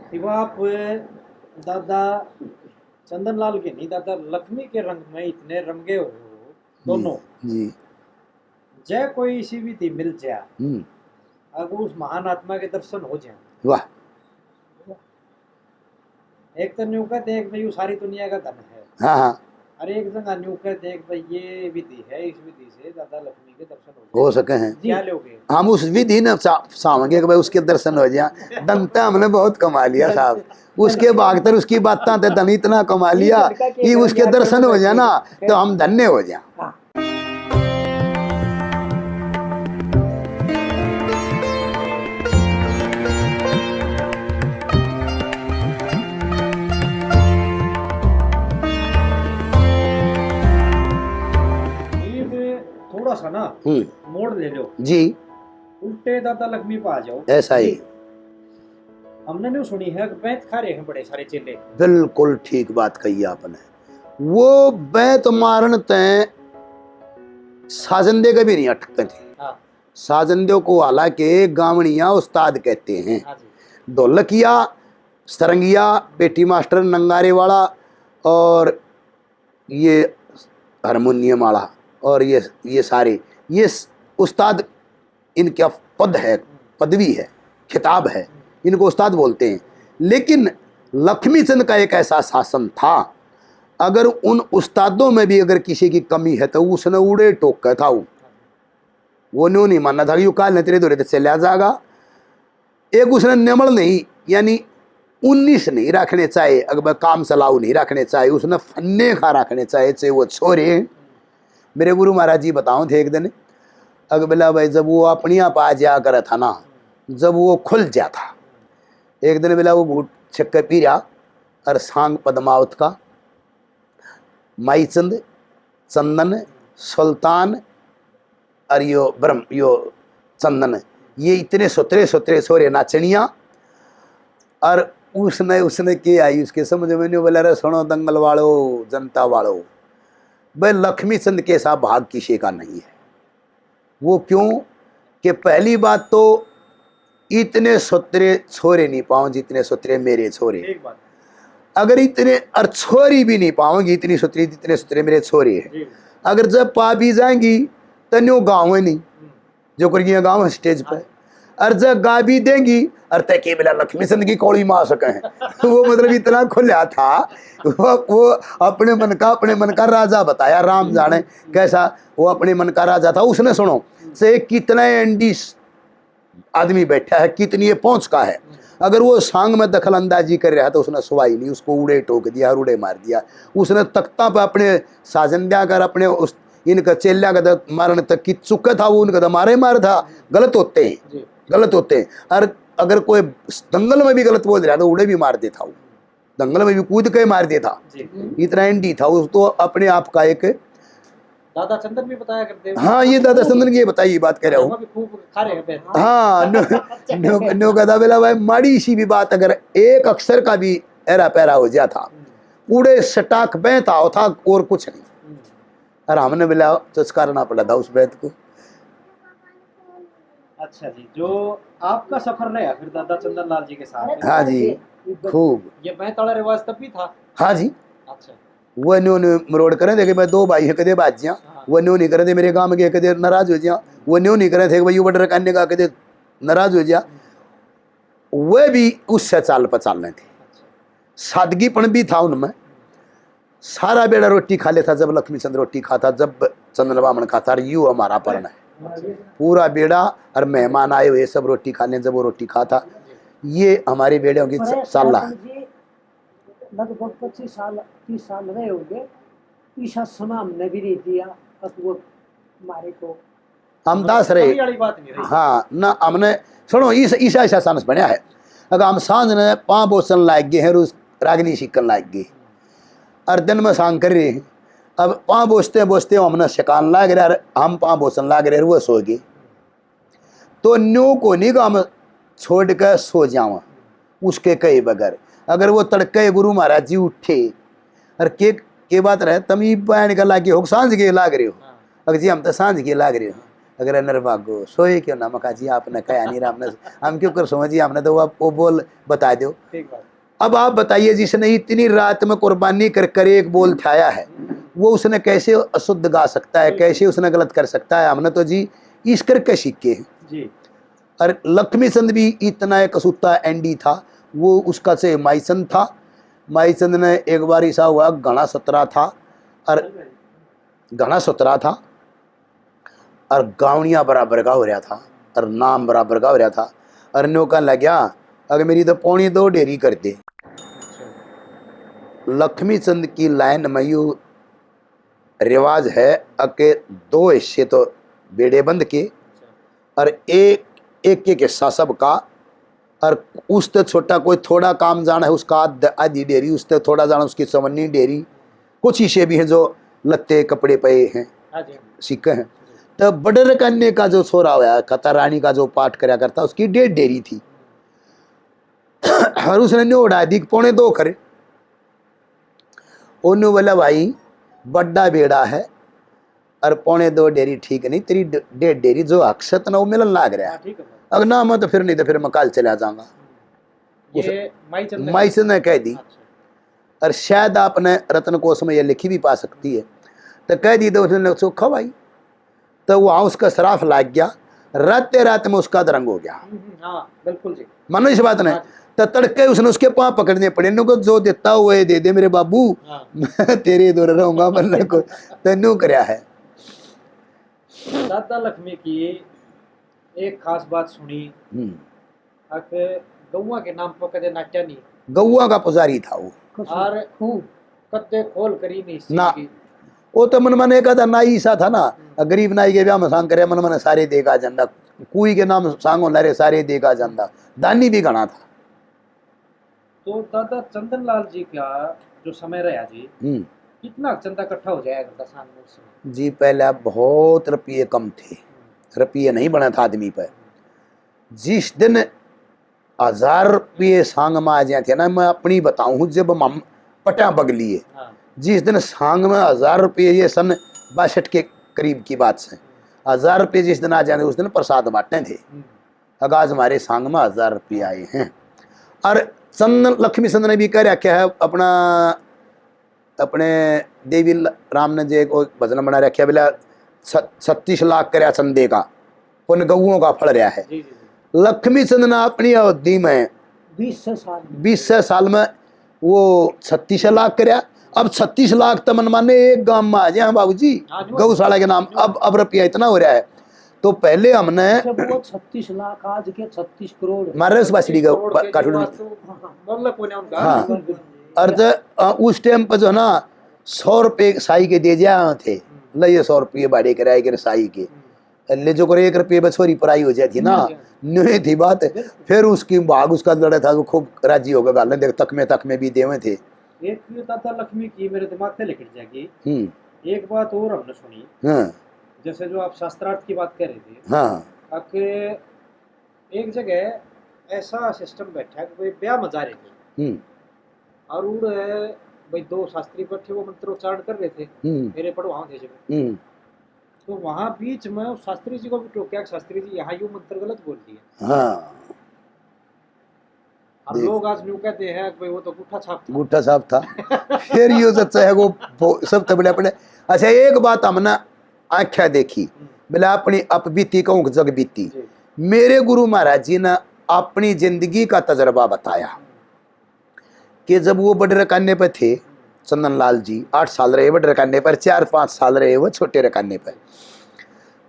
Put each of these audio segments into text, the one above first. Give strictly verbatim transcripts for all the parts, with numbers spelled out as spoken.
शिवा, आप दादा चंदनलाल के नहीं, दादा लक्ष्मी के रंग में इतने रंग गए हुए हो दोनों। जी। जय कोई इसी विधि मिल जाए, हम्म। अगर उस महान आत्मा के दर्शन हो जाए। वाह। एक तो न्यू कहते हैं कि भाई, वो सारी दुनिया का धन है। हाँ, हाँ। और एक जगह न्यू कहते हैं कि भाई, ये विधि है, इस विधि से दादा लक्ष्मी के दर्शन हो जाए। हो सके हैं। क्या लोगे? हम उस विधि ने चा-, चाहेंगे कि भाई, उसके दर्शन हो जाए। धन तो हमने बहुत कमा लिया साहब, उसके भागतर, उसकी बातां ते धन इतना कमा लिया कि उसके दर्शन हो जाए ना, तो हम धन्य हो जाए। थोड़ा सा ना हम्म। मोड़ ले लो, जी। उल्टे दादा लक्ष्मी पे आ जाओ। ऐसा ही। हमने न्यू सुनी है कि बैंत खा रहे हैं बड़े सारे चेले। बिल्कुल ठीक बात कही आपने। वो बैंत मारण तै साजन दे के भी नहीं अटकते थे। हाँ। साजन दे को हालांकि गावणिया उस्ताद कहते हैं। हाँ जी। ढोलकिया, सरंगिया, पेटी मास्टर, नंगारे वाला और ये हारमोनियम वाला और ये, ये सारे, ये स-, उस्ताद इनका पद है, पदवी है, खिताब है, इनको उस्ताद बोलते हैं। लेकिन लक्ष्मी चंद का एक ऐसा शासन था, अगर उन उस्तादों में भी अगर किसी की कमी है तो उसने उड़े टोका था। वो, वो न्यू नहीं मानना था कि यो काल ने तेरे धोरे तो चला जाएगा। एक उसने निमल नहीं, यानी उन्नीस नहीं रखने चाहे, अगर काम चलाऊ नहीं रखने चाहे, उसने फन्ने खा रखने चाहे, चाहे वो छोरे। मेरे गुरु महाराज जी बताओ थे एक दिन, अगबेला भाई, जब वो अपनी आप आ जाया करे था ना, जब वो खुल जाया था, एक दिन बेला वो घूट छक्के पी रहा और सांग पद्मावत का, माईचंद, चंदन, सुल्तान और यो ब्रह्म, यो चंदन, ये इतने सुतरे सुतरे छोरे नाचनिया। और उसने, उसने के आई उसके समझ में, न्यू बोला, "रे सुनो दंगल वालो, जनता वालो, भाई लक्ष्मी चंद के सा भाग किसी का नहीं है।" वो क्यों? कि पहली बात तो इतने सुतरे छोरे नहीं पाओ जितने सुतरे मेरे छोरे। ठीक बात। अगर इतने, और छोरी भी नहीं पाओगे इतनी सुतरी जितने सुतरे मेरे छोरे हैं। जी। अगर जब पा भी जाएंगी तो न्यू गाँव है नहीं, हम्म। जो कर गया गाँव है स्टेज पर। और जब गा भी देंगी, और तय के बेला लक्ष्मी चंद की कौड़ी मार सके हैं। वो मतलब इतना खुला था, वो, वो अपने मन का, अपने मन का राजा बताया, राम जाने कैसा वो अपने मन का राजा था। उसने, सुनो, से कितना एंडी आदमी बैठा है, कितनी ये पहुंच का है। अगर वो सांग में दखल अंदाजी कर रहा है तो उसने सुवाई नहीं, उसको उड़े टोक दिया और उड़े मार दिया। उसने तख्ता पे अपने साजन द्या कर अपने उस, इनका चेल्या का तो मारण तक की चुका था, वो उनका तो मारे मार था। गलत होते हैं, जी। गलत होते हैं। और अगर कोई दंगल में भी गलत बोल रहा तो उड़े भी मार देता वो, दंगल में भी कूद के मार देता। जी। इतना एंडी था, उस तो अपने आप का एक। दादा चंदन भी बताया करते हैं। हाँ, ये दादा चंदन की ये बताई, ये बात कह रहा हूँ। वहाँ भी खूब खा रहे हैं बैंत। हाँ, न्यू, न्यू, न्यू कहता बेला भाई, माड़ी सी भी बात अगर एक अक्षर का भी एरा पैरा हो जाता, पूरे स्टाक बैंत आओ था और कुछ नहीं। हम्म। और हमने बोला चचकारना पड़ा था उस बैंत को। अच्छा जी, जो आपका सफर रहा फिर दादा चंदन लाल जी के साथ, हाँ जी, खूब। ये बैंत वाला रिवाज तब भी था? हाँ जी, अच्छा। वो न्यू न्यू मरोड़ करें थे कि मैं दो भाई हैं, कदे बाज जा, हाँ। वो न्यू नहीं करें थे, मेरे गांव के कदे नाराज हो जा, वो न्यू नहीं करें थे कि भाई, वो बटर करने का कदे नाराज हो जा, वो भी उससे चाल पर चाल रहे थे। अच्छा। सादगीपन भी था उनमें। सारा बेड़ा रोटी खा लेता जब लक्ष्मी चंद रोटी खाता, जब चंदन बामन खाता, और यू हमारा परण है। अच्छा। पूरा बेड़ा और मेहमान आए हुए सब रोटी खा लें जब वो रोटी खाता। ये हमारे बेड़ों की च-, चाला है। जी, लगभग पच्चीस साल, तीस साल रहे होंगे, ईसा समा हमने भी नहीं दिया, बस वो हमारे को हम दस रहे। कमी वाली बात नहीं रही। हाँ, ना हमने, सुनो, इस, ईसा, ईसा चांस बनया है। अगर हम सांझ ने पाँव बोचन लाग गए हैं, रोज रागनी सीखन लाग गए, और दिन में सांग कर रहे हैं। अब पाँव बोचते बोचते हमने सिखान लाग रहे, और हम पाँव बोचन लाग रहे, वो सो गए। तो न्यू को नहीं कि हम छोड़ के सो जावा उसके कहे बगैर। अगर वो तड़के गुरु महाराज जी उठे और के, के बात रहे, "तम इब बहन का लागे हो, सांझ के लाग रहे हो?" हाँ। अगर जी, "हम तो सांझ के लाग रहे हो।" अगर नर भागो सोए क्यों ना, मखा जी आपने कहा नहीं, हमने, हम क्यों कर सोए जी, हमने तो वो, वो बोल बता दो। ठीक बात। अब आप बताइए, जिसने इतनी रात में कुर्बानी कर कर एक बोल ठाया है, वो उसने कैसे अशुद्ध गा सकता है, बिल्कुल। कैसे उसने गलत कर सकता है? हमने तो जी इस करके सीखे हैं। जी। और लक्ष्मी चंद भी इतना एक सुत्ता एंडी था, वो उसका से माईचंद था। माईचंद ने एक बार ऐसा हुआ, घना सतरा था और घना सतरा था और गावणिया बराबर का हो रहा था और नाम बराबर का हो रहा था। और न्यू कहने लग गया, अगर मेरी तो पौनी दो डेरी कर दे। लक्ष्मी चंद की लाइन में यू रिवाज है, अके दो हिस्से तो बेड़े बंद के और एक, एक एक हिस्सा सबका। और उसते छोटा कोई थोड़ा काम जाना है, उसका आध-, आधी डेरी, उसते थोड़ा जाना, उसकी चवन्नी डेरी। कुछ हिस्से भी हैं जो लत्ते कपड़े पए हैं, हाँ जी। सिक्के हैं। तो बड़े रकाने का जो छोरा होया, कथा रानी का जो पाठ करया करता, उसकी डेढ़ डेरी थी। और उसने न्यू उड़ा दी, पौने दो करे। उन्होंने बोला, भाई, बड़ा बेड़ा है और पौने दो डेरी ठीक नहीं, तेरी ड-, डेढ़ डेरी जो अक्षत ना, वो मिलन लाग रहा है। हाँ, ठीक है। अगर ना, मैं तो फिर, नहीं तो फिर मैं कल चला जाऊंगा। ये उस माईचंद ने माईचंद ने कह दी। अच्छा। और शायद आपने रत्न कोश में ये लिखी भी पा सकती है। तो कह दी तो उसने चोखा भाई, तो वहाँ उसका सराफ लाग गया, राते रात में उसका रंग हो गया। हम्म, हम्म, हाँ, बिल्कुल जी। मानो इस बात ने, हाँ जी। तो तड़के उसने उसके पाँव पकड़ने पड़े, न्यू को जो देता हुआ ये दे दे मेरे बाबू, हाँ। मैं तेरे इधर रहूंगा, मतलब को, तो न्यू करया है। दादा लक्ष्मी की एक खास बात सुनी, हम्म। अक गौवा के नाम पर कदे नाट्या नहीं। गौवा का पुजारी था वो। और खूब। कदे खोल करी नहीं ना। सीखी। वो तो मन मन एक आधा नाई सा था ना, हम्म। गरीब नाई के ब्याह में सांग करे, मन मन सारे देगा जांदा। कुई के नाम सांगो लारे सारे देगा जांदा। दानी भी घना था। तो दादा चंदनलाल जी का जो समय रहा जी, हम्म। कितना चंदा इकट्ठा हो जाया करता सांग में उस समय? जी, पहले बहुत रुपये कम थे, हम्म। रुपये नहीं बना था आदमी पे। जिस दिन हजार रुपये सांग में आ जाए थे ना, मैं अपनी बताऊं, जब हम पटा बगली है, हाँ। जिस दिन सांग में हजार रुपये, ये सन बासठ के करीब की बात है, हजार रुपये जिस दिन आ जाते, उस दिन प्रसाद बांटे थे। हम्म। अगाज हमारे सांग में हजार रुपये आए हैं। और चंद, लक्ष्मी चंद ने भी कह रखा है अपना, अपने देवी ल-, राम ने जे को भजन बना रखा है, बोला छ-, छत्तीस लाख करया चंदे का, पुन गऊओं का फल रहा है। जी, जी, जी। लक्ष्मी चंद ने अपनी अवधि में बीस साल में। बीस साल में वो छत्तीस लाख करया। अब छत्तीस लाख तो मन माने एक गांव में आ जाए, हाँ बाबूजी, हाँ, न्यू गौशाला के नाम। न्यू। अब, अब रुपया इतना हो रहा है। तो पहले हमने जब वो छत्तीस लाख, आज के छत्तीस करोड़। मारे उस बासड़ी का करोड़ के काटून जो वास्तु मोल कोने उनका। हाँ। और तो, अ, उस टाइम पर जो है ना, सौ रुपये साई के दे जाए थे, हम्म। ले ये सौ रुपये भाड़े किराए के साई के। हम्म। ले जो करे एक रुपये बस छोरी पराई हो जाती ना, हम्म। न्यू थी बात। बिल्कुल। फिर उसकी भाग उसका लड़ा था, वो खूब राजी होकर गाल देख, तक में, तक में भी देवे थे। एक दादा लक्ष्मी की मेरे दिमाग से लिकट जाएगी। हम्म। एक बात और हमने सुनी, हाँ। जैसे जो आप शास्त्रार्थ की बात कर रहे थे, हाँ। अक एक जगह ऐसा सिस्टम बैठा कि कोई ब्याह में जा रहे थे, हम्म। और उड़ भाई दो शास्त्री बैठे, वो मंत्रोच्चारण कर रहे थे, हम्म। मेरे पढ़वाओ थे जब। हम्म। तो वहां बीच में उस शास्त्री जी को भी टोक्या कि शास्त्री जी, यहाँ यू मंत्र गलत बोल दिया। हाँ। और देख। लोग आज न्यू कहते हैं कि भाई वो तो गुट्ठा छाप था। गुट्ठा छाप था। फिर यो सच्चा है वो, वो सब तबले अपने। अच्छा, एक बात हमने आख्या देखी, हम्म। बोले अपनी अपबीती कहूँ कि जग बीती। जी। मेरे गुरु महाराज जी ने अपनी जिंदगी का तजर्बा बताया। हम्म। कि जब वो बड़े रकाने पे थे, चंदन लाल जी आठ साल रहे बड़े रकाने पर, चार पाँच साल रहे वो छोटे रकाने पर।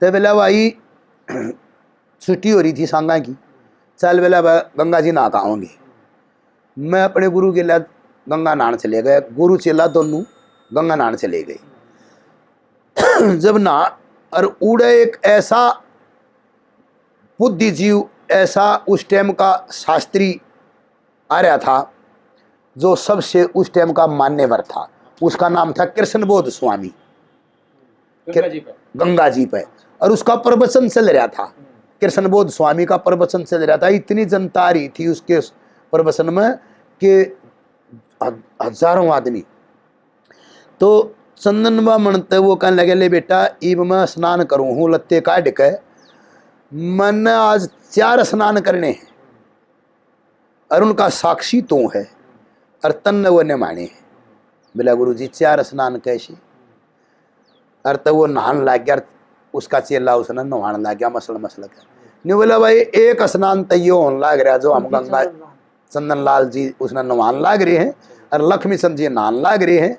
तो बोला, भाई, छुट्टी हो रही थी सांगा की, चल बोला, "अब गंगा जी नहा के आओगे।" मैं अपने गुरु के लिए गंगा नहाने चले गए, गुरु चेला दोनों गंगा नहाने चले गए। जब नहा, और उड़े एक ऐसा बुद्धिजीव, ऐसा उस टाइम का शास्त्री आ रहा था, जो सबसे उस टाइम का मान्यवर था। उसका नाम था कृष्ण बोध स्वामी। गंगा जी पे। गंगा जी पे। और उसका प्रवचन चल रहा था। हम्म। कृष्ण बोध स्वामी का प्रवचन चल रहा था। इतनी जनता आ रही थी उसके प्रवचन में कि ह-, हजारों आदमी। तो चंदन बामण ते वो कहने लगे, "ले बेटा, इब मैं स्नान करूँ हूँ लत्ते काढ़ के, मैंने आज चार स्नान करने हैं, और उनका साक्षी तू है, और तन्ने वो निमाने हैं।" बोला, "गुरु जी, चार स्नान कैसे?" और तो वो नहान लाग गया, उसका चेला उसने नहान लाग गया, मसल मसल के। न्यू बोला, "भाई, एक स्नान तो यो होने लाग रहा, जो हम गंगा, चंदन लाल जी उसने नहान लाग रहे हैं, और लक्ष्मी चंद जी नहान लाग रहे हैं,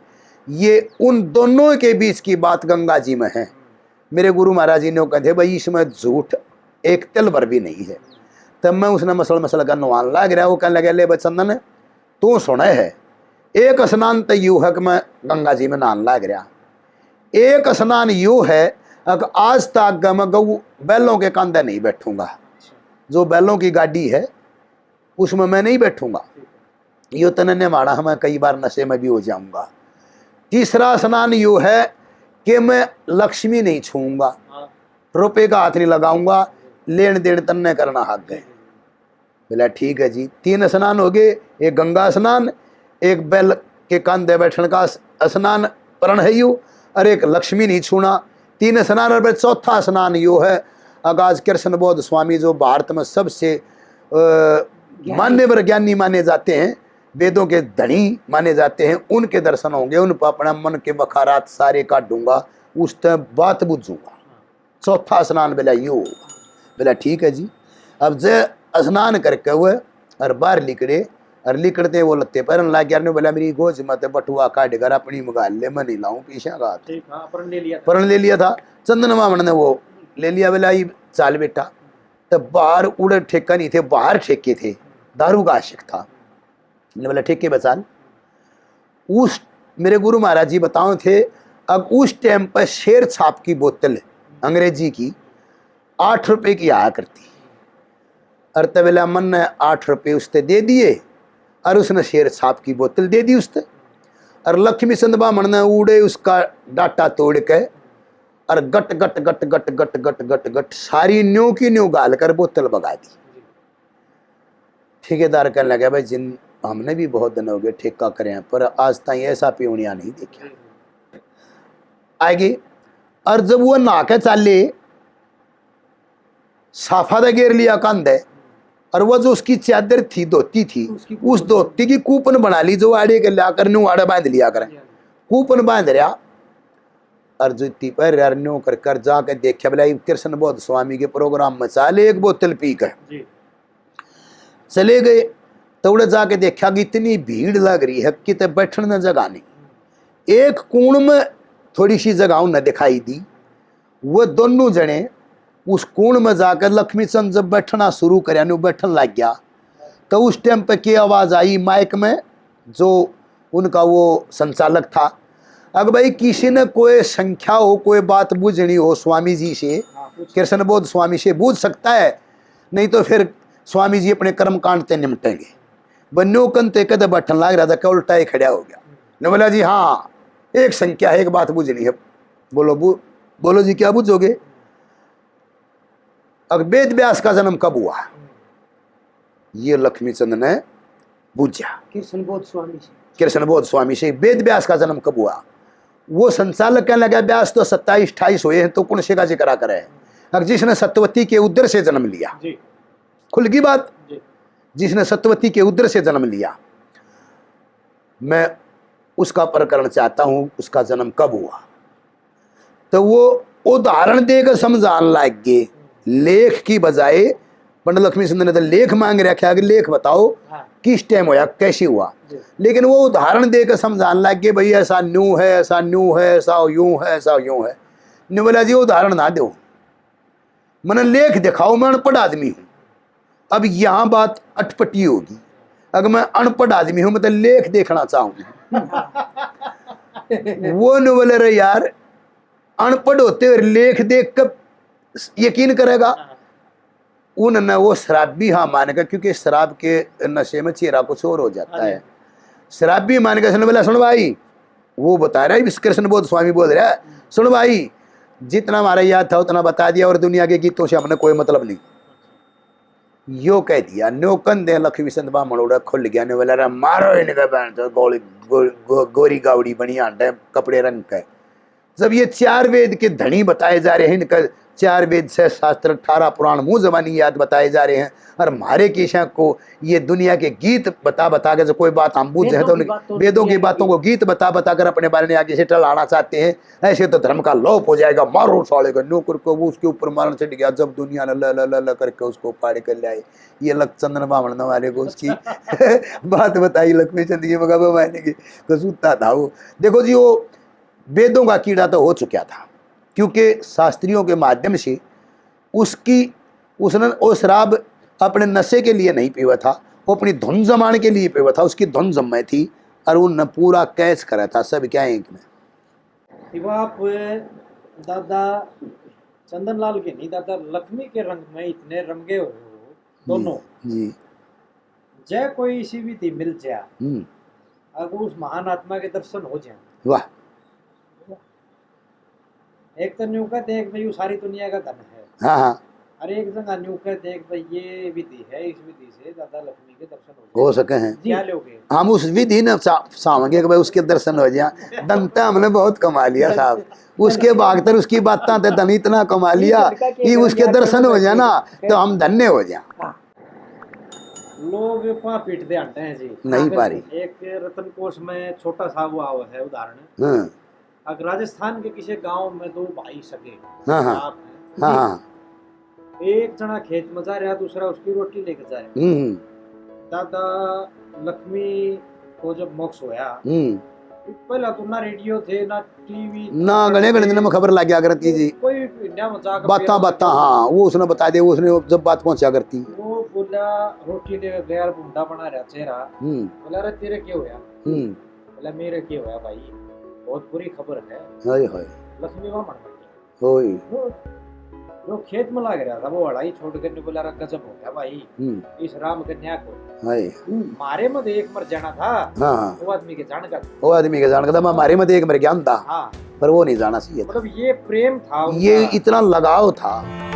ये उन दोनों के बीच की बात गंगा जी में है।" मेरे गुरु महाराज जी ने वो कहते, "भाई, इसमें झूठ एक तिल भर भी नहीं है।" तब मैं उसने मसल मसल का नहान लाग रहा, वो कहने लगे, "ले भाई चंदन, तू सुने है, एक स्नान तो यू है कि मैं गंगा जी में नहान लाग रहा, एक स्नान यू है कि आज तक मैं गऊ बैलों के कांधे नहीं बैठूंगा, जो बैलों की गाड़ी है उसमें मैं नहीं बैठूंगा, यो तने ने माड़ा, मैं कई बार नशे में भी हो जाऊंगा। तीसरा स्नान यो है कि मैं लक्ष्मी नहीं छूऊंगा, रुपये का हाथ नहीं लगाऊंगा, लेन देन तन्ने करना हक है।" बोला, "ठीक है जी।" तीन स्नान हो गए, एक गंगा स्नान, एक बैल के कांधे बैठण का स-, स्नान, प्रण है यू, और एक लक्ष्मी नहीं छूना। तीन स्नान, और चौथा स्नान यो है, अगाज कृष्ण बोध स्वामी जो भारत में सबसे, अ, मान्यवर ज्ञानी माने जाते हैं, वेदों के धनी माने जाते हैं, उनके दर्शन होंगे, उन पर अपना मन के बखारात सारे काटूंगा, उस तक बात बुझूंगा। चौथा स्नान बोला यो। बोला, "ठीक है जी।" अब जे स्नान करके वो और बाहर लिकड़े, और लिकड़ते वो लत्ते पहरन लाग गया, ने बोला, "मेरी गोज मत बटुआ काट कर अपनी मगाल ले, मैं नहीं लाऊं पीछे का।" ठीक, हाँ, प्रण ले लिया था। प्रण ले लिया था। चंदन बामण ने वो ले लिया, बोला, "इब चाल बेटा।" तो बाहर उड़े ठेका नहीं थे, बाहर ठेके थे, दारू का आशिक था। ने बोला, "ठीक है बचाल।" उस, मेरे गुरु महाराज जी बताओ थे, अब उस टाइम पर शेर छाप की बोतल अंग्रेजी की आठ रुपए की आया करती, और तबेला मन ने आठ रुपए उसते दे दिए, और उसने शेर छाप की बोतल दे दी उसते, और लक्ष्मी चंद बामण ने उड़े उसका डाटा तोड़ के, और गट गट गट गट गट गट गट गट सारी न्यो की न्यो गाल कर बोतल बगा दी। ठेकेदार कहने लगा, "भाई, जिन, हमने भी बहुत दिन हो गए ठेका करे हैं, पर आज ताई ऐसा पियोनिया नहीं देखा।" आएगी। और जब वो नहा के चाले, साफा दे घेर लिया कांधे, और वो जो उसकी चादर थी, धोती थी, उसकी उस धोती की कूपन बना ली, जो आड़े के ला कर न्यू आड़े बांध लिया करें। कूपन बांध रहा, और जूती पहन रहा, न्यू कर कर जाके देखा, बोला, "ये कृष्ण बोध स्वामी के प्रोग्राम में चाले एक बोतल पी कर।" जी। चले गए। तो उड़े जाके देखा कि इतनी भीड़ लग रही है, किते बैठने ने जगह नहीं। एक कोण में थोड़ी सी जगह उन्हें दिखाई दी। वो दोनों जने उस कोण में जाकर लक्ष्मी चंद जब बैठना शुरू करया, न्यू बैठन लग गया, तो उस टाइम पे के आवाज आई माइक में, जो उनका वो संचालक था, "अगर भाई किसी ने कोई संख्या हो, कोई बात बुझनी हो स्वामी जी से, हाँ, पूछ। कृष्ण बोध स्वामी से बुझ सकता है, नहीं तो फिर स्वामी जी अपने कर्मकांड ते निपटेंगे।" बन्यो कन ते कदे बैठन लाग रहा था, क्या उल्टा ही खड़ा हो गया। ने बोला, "जी हाँ, एक संख्या है, एक बात बुझनी है।" बोलो, बु-, बोलो जी, क्या बुझोगे? अक वेद व्यास का जन्म कब हुआ? ये लक्ष्मी चंद ने बुझा। कृष्ण बोध स्वामी से। कृष्ण बोध स्वामी से, "वेद व्यास का जन्म कब हुआ?" वो संचालक कहने लगा, "व्यास तो सत्ताईस अट्ठाईस हुए हैं, तो कौन से का जिक्र करे?" अक जिसने सत्यवती के उदर से जन्म लिया। जी। खुल गई बात। जी। जिसने सत्यवती के उदर से जन्म लिया, मैं उसका प्रकरण चाहता हूं, उसका जन्म कब हुआ। तो वो उदाहरण देकर समझान लाग गए, लेख की बजाय। पंडित लक्ष्मी चंद ने तो लेख मांग रखा कि लेख बताओ, हाँ। किस टाइम होया, कैसे हुआ। जी। लेकिन वो उदाहरण देकर समझान लाग गए, "भाई, ऐसा न्यू है, ऐसा न्यू है, ऐसा यूं है, ऐसा यूं है।" न्यू बोला, "जी, उदाहरण ना दो, मैंने लेख दिखाओ, मैं अनपढ़ आदमी हूं।" अब यहां बात अटपटी होगी। अगर मैं अनपढ़ आदमी हूं, मैं तो लेख देखना चाहूंगा। वो न्यू बोले, "रे यार, अनपढ़ होते हुए लेख देख कर यकीन करेगा?" उनने वो शराबी हाँ मान के, क्योंकि शराब के नशे में चेहरा कुछ और हो जाता है। शराबी मान के उसने बोला, "सुन भाई," वो बता रहा है, इस कृष्ण बोध स्वामी बोल रहा है, "सुन भाई, जितना हमारा याद था उतना बता दिया, और दुनिया के गीतों से हमने कोई मतलब नहीं।" यो कह दिया, न्यो कंधे लक्ष्मी चंद बामण उड़ा खुल गया, ने बोला, "रे मारो इनके बहन चोद, गोली, गो, गो, गोरी गावड़ी बनी आंटे कपड़े रंग के।" जब ये चार वेद के धनी बताए जा रहे हैं, इनका चार वेद, छह शास्त्र, अठारह पुराण, मुंह जबानी याद बताए जा रहे हैं, और हमारे किसा को ये दुनिया के गीत बता बता के, जो कोई बात हम बूझे हैं तो उन वेदों की बातों को गीत बता बता कर अपने बारे में आगे से टलाना चाहते हैं, ऐसे तो धर्म का लोप हो जाएगा। मारो साले को, न्यो करके वो उसके ऊपर मारन चढ़ गया। जब दुनिया ने ल ल ल ल करके उसको फाड़ कर ले आए, ये लक चंदन बामण वाले को उसकी बात बताई लक्ष्मी चंद की, मगा भवानी की, कसूता था वो। देखो जी, वो वेदों का कीड़ा तो हो चुका था, क्योंकि शास्त्रियों के माध्यम से उसकी, उसने वो शराब अपने नशे के लिए नहीं पीवा था, वो अपनी धुन जमाने के लिए पीवा था। उसकी धुन जम में थी और उनने पूरा कैच करा था सब क्या एक में। इब आप दादा चंदनलाल के नहीं, दादा लक्ष्मी के रंग में इतने रंगे हुए हो दोनों। जी। जय कोई इसी विधि मिल जा, हम्म। अगर उस महान आत्मा के दर्शन हो जाए। वाह। एक तो न्यू कहते हैं कि भाई, वो सारी दुनिया का धन है। हाँ, हाँ। और एक जगह न्यू कहते हैं कि भाई, ये विधि है, इस विधि से दादा लक्ष्मी के दर्शन हो जाए। हो सके हैं। क्या लोगे? हम उस विधि ने चा-, चाहेंगे कि भाई, उसके दर्शन हो जाए। धन तो हमने बहुत कमा लिया साहब, उसके भाग तर उसकी बातें ते धन इतना कमा लिया कि उसके दर्शन हो जाए ना, तो हम धन्य हो जाए। लोग पा पीटते आते हैं जी। नहीं पा रही। एक रतन कोष में छोटा सा वो आव है उदाहरण। हाँ। अगर राजस्थान के किसी गांव में दो भाई सगे हाँ, हाँ। बाप हैं। हाँ, हाँ। एक जना खेत में जा रहा, दूसरा उसकी रोटी लेके जा रहा। हम्म। दादा लक्ष्मी को जब मोक्ष होया, हम्म। पहला तो ना रेडियो थे, ना टीवी, ना घणे घणे दिन में खबर लग गया करती जी। कोई भी इंडिया में जाकर बातां बातां, हाँ, वो उसने बता दे, उसने जब बात पहुंचा करती। वो बोला, रोटी लेके गया, भूंडा बना रहा चेहरा। हम्म। बोला, "अरे तेरे क्या होया?" हम्म। बोला, "मेरे क्या होया भाई, बहुत बुरी खबर है।" हाय हाय। लक्ष्मी बामण बन गया। ओए। वो जो खेत में लाग रहा था, वो हड़ाई छोड़ के बोला, "अरे गजब हो गया भाई, हम्म। इस राम के न्याय को।" हाय। मारे में तो एक मर जाना था, हाँ। वो आदमी के जान का। वो आदमी के जान का था, मैं मारे में तो एक मर गया था, हाँ। पर वो नहीं जाना चाहिए था। मतलब ये प्रेम था ये उनका। इतना लगाव था।